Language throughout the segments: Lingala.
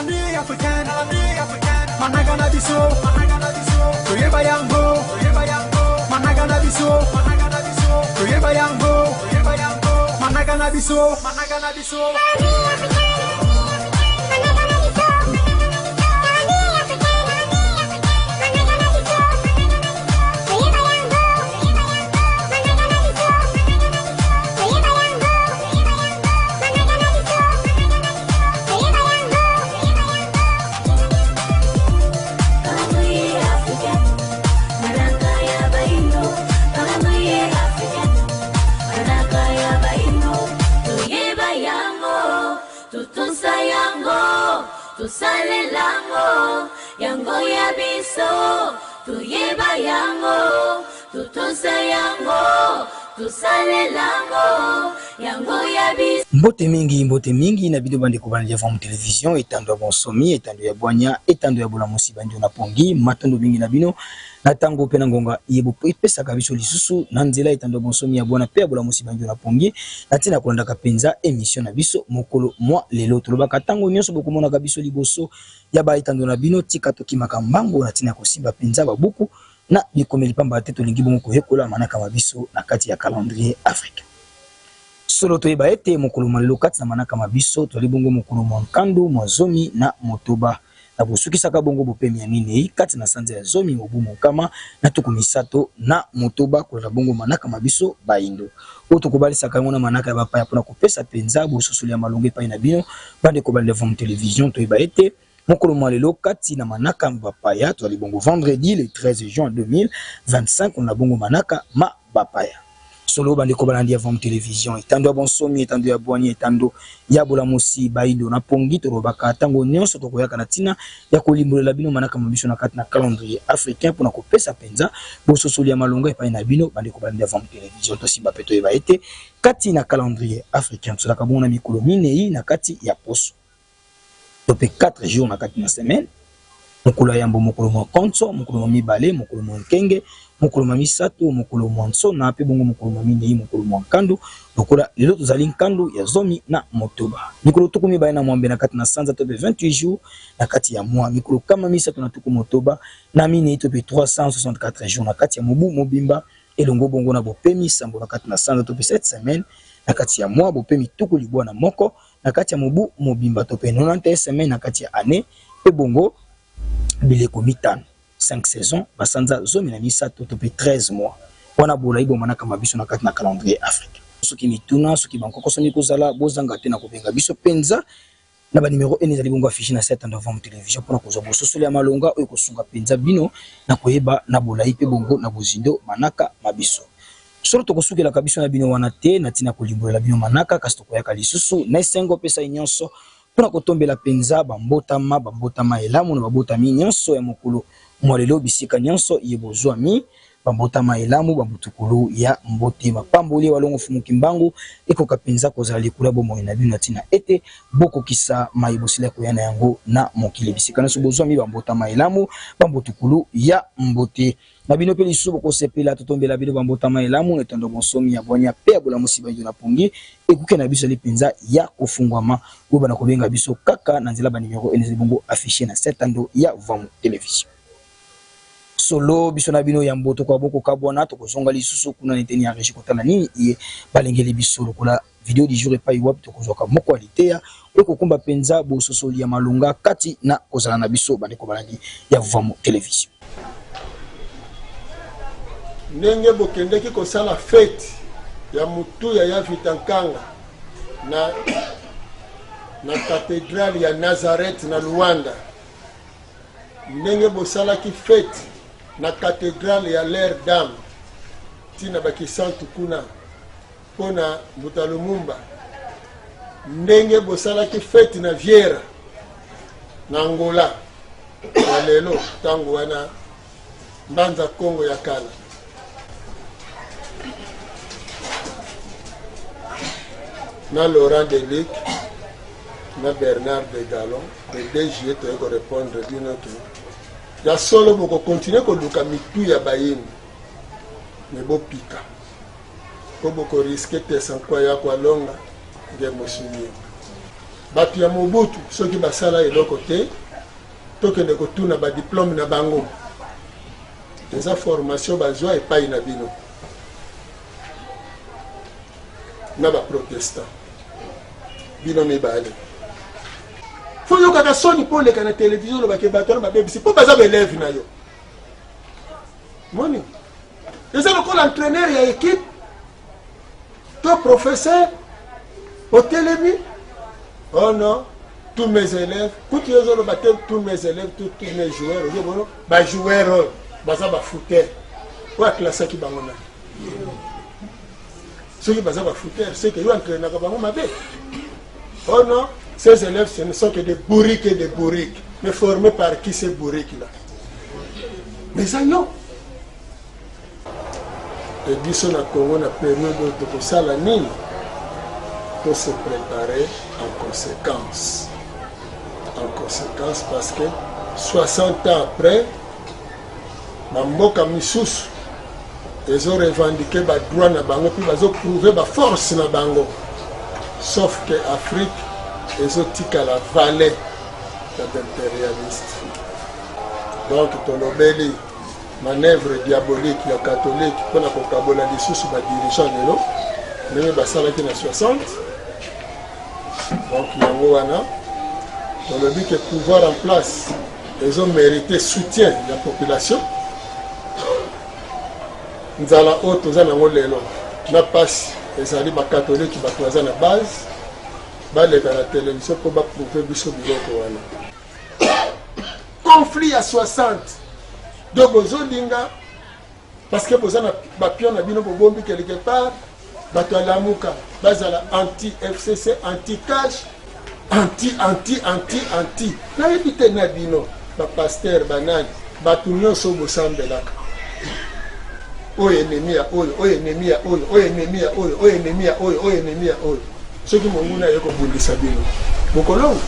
Calendrier africain, calendrier africain, manaka na biso, manaka na biso, toyeba yango, toyeba yango, manaka na biso, manaka na biso, toyeba yango, toyeba yango, manaka na biso, manaka na biso. Tosalelango yango ya biso toyeba yango totosa yango tosalelango yango ya biso. Mbote mingi, mbote mingi na bino bandeko balandi ya Vam Television, etando ya bonsomi, etando ya bwanya, etando ya bolamusi bandio na pongi, matondo mingi na bino na tango pe na ngonga iye bopesaka biso lisusu na nzela etando ya bonsomi ya bwana pe ya bolamusi bandio na pongi na ntina kolandaka penza emission na biso mokolo mwa lelo. Tolobaka tango nionso bokomonaka biso liboso ya ba etando na bino, tika tokimaka mbango na ntina ya kosimba penza ba buku na bikomeli pamba te tolingi bongo koyekola manaka ma biso na kati ya calendrier africain. Solo toyeba ete mokolo mwa lelo kati na manaka ma biso tozali bongo mokolo mwa nkandu mwa zomi na motoba na bosukisaka bongo bopemi ya minei kati na sanza ya zomi mobu monkama na tuku 36 kolanda bongo manaka ma biso baindo oyo tokobalisaka yango na manaka ya bapaya mpo na kopesa mpenza bososoli ya malonga epai na bino bandeko ba Levom Television. Toyeba ete mokolo mwa lelo kati na manaka ma bapaya tozali bongo vendredi le 13 juin 2025 kolanda bongo manaka ma bapaya. Solo bandeko balandi ya Vom Television, etando ya bonsomi, etando ya bwanya, etando ya bolamusi baindo na pongi, tolobaka tango nionso tokoyaka na tina ya kolimbolela bino manaka ma biso na kati na calendrier africain pona kopesa penza bososoli ya malonga epai na bino bandeko balandi ya Vom Television. Tosimba pe toyeba ete kati na calendrier africain tozalaka bongo na mikolo minei na kati ya poso. to pe 4 jours na kati na semaine, mokolo ya yambo mokolo mwa konso, mokolo mwa mibale mokolo mwa nkenge, mokolo mwa misato mokolo mwa nsona, pe bongo mokolo mwa minei mokolo mwa nkandu, lokola lelo tozali nkandu ya 16. Mikolo 28 na kati na sanza to pe 28 jours na kati ya mwa, mikolo 364 to pe 364 jours na kati ya mobu mobimba, elongo bongo na bopemi sambo na kati na sanza to pe 7 semaines na kati ya mwa, bopemi 91 na kati ya mobu mobimba to pe 91 semaines na kati ya annee, pe bongo bileko mitano, 5 saisons, ba sanza 13 to pe 13 mois. Wana bolayi bwa manaka ma biso na kati na calendrier africain. Soki mituna, soki ba nkokoso mikozala, bozanga te na kobenga biso penza na ba numero ena ezali bongo affiche na 7 novembre television pona kozwa bososoli ya malonga oyo ekosunga penza bino na koyeba na bolayi pe bongo na bozindo manaka ma biso. Solo tokosukelaka biso na bino wana te na tina kolimbolela bino manaka, kasi tokoyaka lisusu na esengo pe sai nionso mpo na kotombela penza bambotama, bambotama elamu na babotami nionso ya mokolo mwa lelo bisika nionso iye bozwami, bambotama elamu, bambutukulu ya mbote. Mapamboli ya Walongo Mfumu Kimbangu ekoka penza kozala likolo ya bomoi na bino na tina ete bokokisa maye bosila koya na yango na mokili bisika nionso bozwami, bambotama elamu, bambutukulu ya mbote. Na bino pe lisusu bokosepela, totombela bino ba mbotama elamu na etondo bonsomi ya bwanya pe ya bolamusi baindo na pongi. Ekuke na biso ezali penza ya kofungwama. Boyeba na kobenga biso kaka na nzela ba numero ena ezali bongo affiche na se tando ya Vuamu Television. Solo biso na bino yambo tokoya bokokabwana, tokozonga lisusu kuna na eteni ya regie kotala nini iye balengeli biso lokola Video du jour epayi wapi tokozwaka moko ya liteya oyo ekokumba mpenza bososoli ya malonga kati na kozala na biso bandeko balandi ya Vuvamu Television. Ndenge bokendeki kosala feti ya mutuya ya Vita Nkanga na na cathedrale ya Nazareth na Luanda, ndenge bosalaki feti na cathedrale ya Leur Dame ti na ba Kisantu kuna mpo na Mbuta Lumumba, ndenge bosalaki feti na Viera na Angola ya lelo, ntango wana Mbanza Kongo ya kala. Na Laurent Delic na Bernard de Galon le 2 juillet toye ko repondre bino ke ya solo boko continuer koluka mitu ya bayini me bopika po boko risque te sankwa ya kwa longa nge mosuye. Bato ya Mobutu soki basala eloko te, tokende kotuna ba diplome na bango. Eza formation bazwa epai na bino na ba protestant bino mibale. Fo yokaka soni mpo oleka na televizio olobake bato wana babebisi mpo baza baeleve na yo. Moni eza lokola entraîneur ya equipe to professeur otelemi, oh non, tous mes élèves, kutu yo ozoloba te tous mes élèves, tous mes joueurs, ozobona bajoueur oyo baza bafouter oyo aklasaki bango nani? Soki baza bafouter, c'est que yo entraînaka bango mabe. Oh non, ces élèves, ce ne sont que des bourriques et des bourriques. Mais formés par qui, ces bourriques là? Mais eza yo. E biso na Congo na periode oyo tokosala nini? To se préparer en conséquence. En conséquence, parce que 60 ans après, bamboka misusu ezo revendiquer ba droit na bango mpe bazo prouver ba force na bango, sauf que Afrique ezotikala valet ya baimpérialiste. Donc tolobeli manœuvre diabolique ya catholique mpona kokabola lisusu badirigeant lelo ndenge basalaki na 60. Donc yango wana tolobi ke pouvoir en place ezomérite soutien ya population. Nzala oyo toza nango lelo na pasi ezali bakatolike, bato baza na base baleka na televizio mpo baprouve biso biloko wana. Conflit ya 60, donc bozolinga parce que boza na bapion na bino bobombi quelque part. Bato ya Lamuka bazala anti FCC, anti cash, anti anti anti anti, nayebi te na bino bapaster banani, bato nyonso bosambelaka, oyo ennemi ya oyo, oyo ennemi ya oyo, oyo ennemi ya oyo, oyo ennemi ya oyo, oyo ennemi ya oyo. Soki monguna aye kobundisa bino, bokolonga?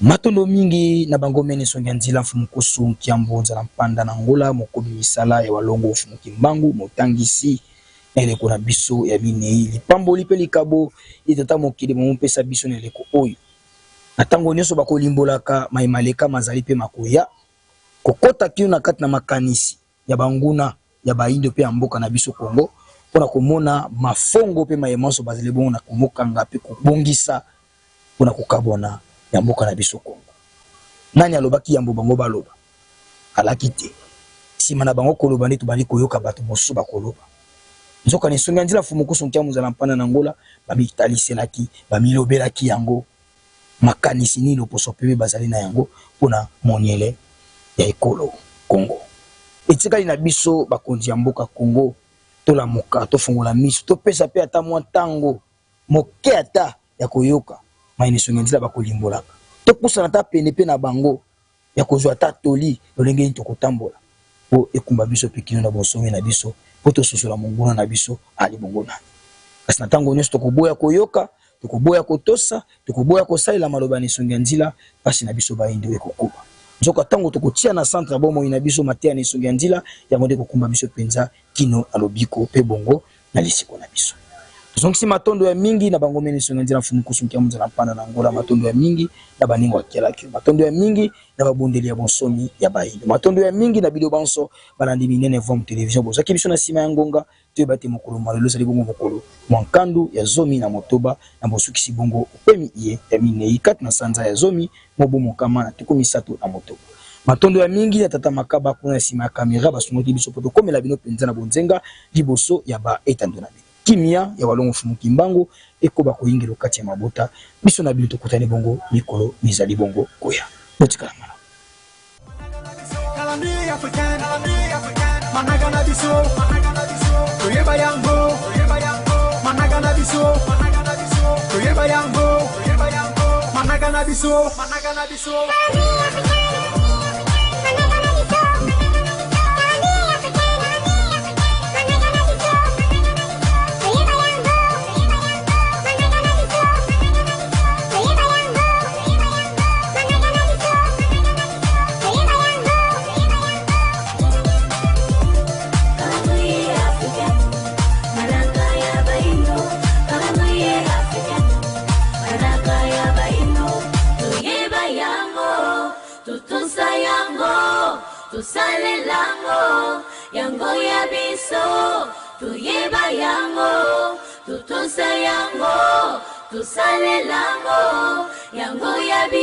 Matondo mingi na bango mene songi ya nzila mfumu kusu nkiambu nzala mpanda na ngola mokomi misala ya walongo mfumu kimbangu motangisi na eleko na biso ya minei lipamboli pe likabo ye tata mokili momopesa biso na eleko oyo na tango nionso bakolimbolaka maye maleka mazali pe makoya kokota kino na kati na makanisi ya banguna ya bayindo mpe ya mboka na biso Congo mpo na komona mafongo mpe maye manso bazali bongo na komokanga mpe kobongisa mpo na kokabwana ya mboka na biso Congo. Nani alobaki yambo bango baloba? Alaki te. Sima na bango koloba nde tobandi koyoka bato mosusu bakoloba. Nzoka na esongi ya nzela Mfumu Kusu Nkiamu Nzala Mpanda na Angola bamitaliselaki, bamilobelaki yango. Makanisi nini loposo pembe bazali na yango mpo na monyele ya ekolo Congo? Etikali na biso bakonzi ya mboka Congo tolamuka, tofungola miso, topesa mpe ata mwa ntango moke ata ya koyoka maye Nesongi Nzila bakolimbolaka. Topusana ata pene mpe na bango ya kozwa ata toli lolenge nini tokotambola mpo ekumba biso mpe kino na bonsomi na biso, mpo tososola monguna na biso ali bongo nani. Kasi na ntango nyonso tokoboya koyoka, tokoboya kotosa, tokoboya kosalela maloba na esongi ya nzila, mpasi na biso baindo ekokoba. Nzoka ntango tokotia na centre ya bomoi na biso mateya na esongi ya nzila, yango nde ekokumba biso mpenza kino na lobiko mpe bongo na lisiko na biso. Tozongisi matondo ya mingi na bango mene songa nzela mfumu kusu nkiamu nzela mpanda na Angola, matondo ya mingi na baningo ya kelaki, matondo ya mingi na babundeli ya bonsomi ya bayindo, matondo ya mingi na bino banso balandi minene Vom Television bozwaki biso na sima ya ngonga. Toyeba te mokolo mwa lelo ezali bongo mokolo mwa nkandu ya 16 na bosukisi bongo opemi iye ya minei kati na sanza ya zomi mobu 136. Matondo ya mingi na tata Makaba kuna na sima ya camera basungaki biso po tokomela bino penza na bonzenga liboso ya ba etando na bino. Kimia ya Walongo Mfumu Kimbangu ekoba koyingela okati ya mabota biso na bino tokutani bongo mikolo mizali bongo koya. Botikala malamu. Calendrier africain, managa na biso, toyeba yango, managa na biso, toyeba yango, managa na biso, managa na biso. Totosa yango, tosalela yango, yango ya biso, toyeba yango, totosa yango, tosalela yango, yango ya biso.